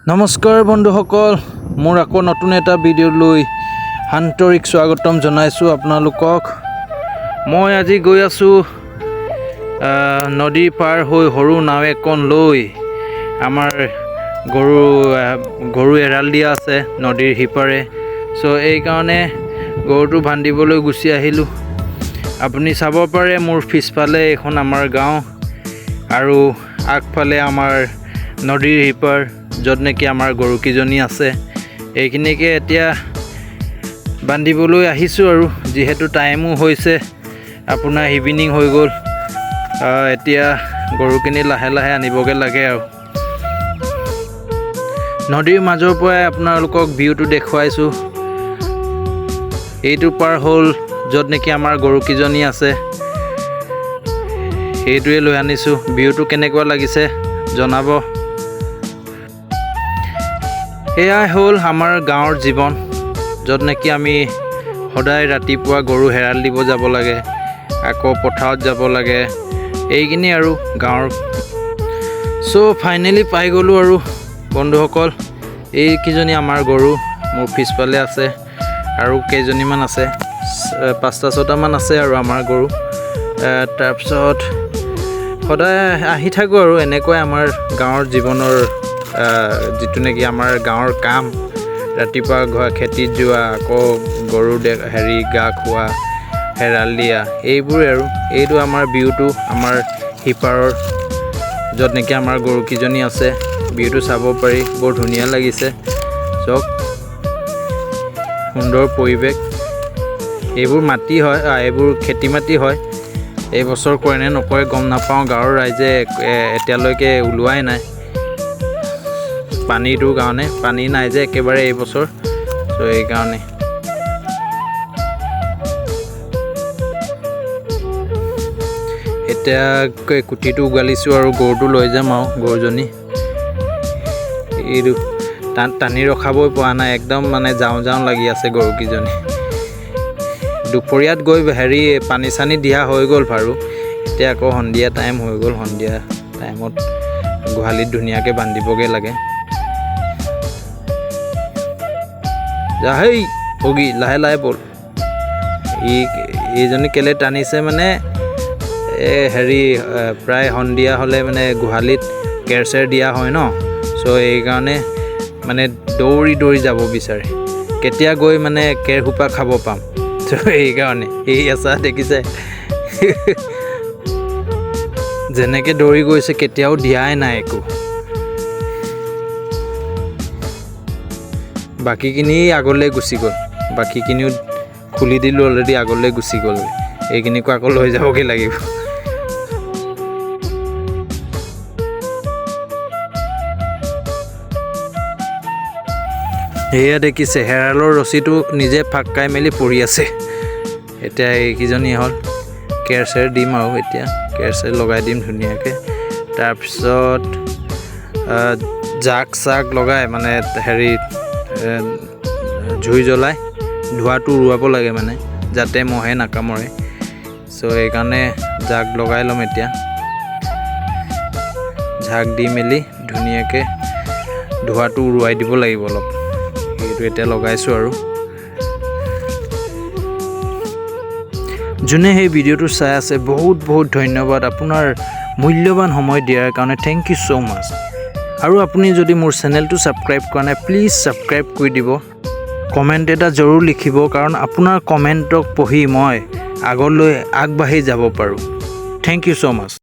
নমস্কাৰ বন্ধুসকল, মোৰ আকৌ নতুন এটা ভিডিঅ'লৈ আন্তৰিক স্বাগতম জনাইছোঁ আপোনালোকক। মই আজি গৈ আছোঁ নদী পাৰ হৈ সৰু নাও এখন লৈ। আমাৰ গৰু এৰাল দিয়া আছে নদীৰ সিপাৰে। চ' এইকাৰণে গৰুটো বান্ধিবলৈ গুচি আহিলোঁ। আপুনি চাব পাৰে, মোৰ পিছফালে এইখন আমাৰ গাঁও আৰু আগফালে আমাৰ নদীৰ সিপাৰ, য'ত নেকি আমাৰ গৰুকেইজনী আছে। এইখিনিকে এতিয়া বান্ধিবলৈ আহিছোঁ আৰু যিহেতু টাইমো হৈছে, আপোনাৰ ইভিনিং হৈ গ'ল। এতিয়া গৰুখিনি লাহে লাহে আনিবগৈ লাগে আৰু নদীৰ মাজৰ পৰাই আপোনালোকক ভিউটো দেখুৱাইছোঁ। এইটো পাৰ হ'ল য'ত নেকি আমাৰ গৰুকেইজনী আছে, সেইটোৱে লৈ আনিছোঁ। ভিউটো কেনেকুৱা লাগিছে জনাব। এয়াই হ'ল আমাৰ গাঁৱৰ জীৱন, য'ত নেকি আমি সদায় ৰাতিপুৱা গৰু হেৰাল দিব যাব লাগে, আকৌ পথাৰত যাব লাগে, এইখিনি আৰু গাঁৱৰ। চ' ফাইনেলি পাই গ'লোঁ আৰু বন্ধুসকল। এইকেইজনী আমাৰ গৰু, মোৰ পিছফালে আছে আৰু কেইজনীমান আছে, পাঁচটা ছটামান আছে আৰু আমাৰ গৰু। তাৰপিছত সদায় আহি থাকোঁ আৰু এনেকুৱাই আমাৰ গাঁৱৰ জীৱনৰ যিটো নেকি আমাৰ গাঁৱৰ কাম। ৰাতিপুৱা ঘৰ খেতিত যোৱা, আকৌ গৰু হেৰি গা খোৱা, হেৰাল দিয়া, এইবোৰে আৰু। এইটো আমাৰ ভিউটো, আমাৰ সিপাৰৰ য'ত নেকি আমাৰ গৰুকেইজনী আছে। ভিউটো চাব পাৰি, বৰ ধুনীয়া লাগিছে। চাওক, সুন্দৰ পৰিৱেশ। এইবোৰ মাটি হয়, এইবোৰ খেতি মাটি হয়। এই বছৰ কৰে নে নকৰে গম নাপাওঁ। গাঁৱৰ ৰাইজে এতিয়ালৈকে ওলোৱাই নাই পানীটোৰ কাৰণে। পানী নাই যে একেবাৰে এই বছৰ, চ' এইকাৰণে। এতিয়া কুটিটো উগালিছোঁ আৰু গৰুটো লৈ যাম আৰু গৰুজনী। এইটো টানি ৰখাবই পৰা নাই, একদম মানে যাওঁ যাওঁ লাগি আছে গৰুকেইজনী। দুপৰীয়াত গৈ হেৰি পানী চানী দিয়া হৈ গ'ল বাৰু। এতিয়া আকৌ সন্ধিয়া টাইম হৈ গ'ল। সন্ধিয়া টাইমত গোহালিত ধুনীয়াকৈ বান্ধিবগৈ লাগে। যা হেই ভগী, লাহে লাহে ব'ল। এইজনী কেলৈ টানিছে মানে, এই হেৰি প্ৰায় সন্ধিয়া হ'লে মানে গোহালিত কেৰ চেৰ দিয়া হয় ন, চ' এইকাৰণে মানে দৌৰি দৌৰি যাব বিচাৰে, কেতিয়া গৈ মানে কেৰ সোপা খাব পাম। চ' এইকাৰণে এই আছা দেখিছে, যেনেকৈ দৌৰি গৈছে কেতিয়াও দিয়াই নাই একো। বাকীখিনি আগলৈ গুচি গ'ল, বাকীখিনিও খুলি দিলোঁ অলৰেডি, আগলৈ গুচি গ'ল। এইখিনিকো আকৌ লৈ যাবগৈ লাগিব। এয়া দেখিছে, হেৰালৰ ৰছীটো নিজে ফাক খাই মেলি পৰি আছে। এতিয়া এইকেইজনী হ'ল, কেৰ চেৰ দিম আৰু এতিয়া কেৰ চেৰ লগাই দিম ধুনীয়াকৈ। তাৰপিছত জাক চাক লগাই মানে হেৰি জুই জ্বলাই ধোঁৱাটো উৰুৱাব লাগে মানে, যাতে মহে নাকামোৰে। চ' সেইকাৰণে জাক লগাই ল'ম এতিয়া। ঝাক দি মেলি ধুনীয়াকৈ ধোঁৱাটো উৰুৱাই দিব লাগিব অলপ। সেইটো এতিয়া লগাইছোঁ আৰু। যোনে সেই ভিডিঅ'টো চাই আছে, বহুত বহুত ধন্যবাদ আপোনাৰ মূল্যৱান সময় দিয়াৰ কাৰণে। Thank you so মাছ। আৰু আপুনি যদি মোৰ চেনেলটো ছাবস্ক্ৰাইব কৰা নাই, প্লিজ ছাবস্ক্ৰাইব কৰি দিব। কমেণ্ট এটা জৰুৰ লিখিব, কাৰণ আপোনাৰ কমেণ্টক পঢ়ি মই আগলৈ আগবাঢ়ি যাব পাৰোঁ। Thank you so much.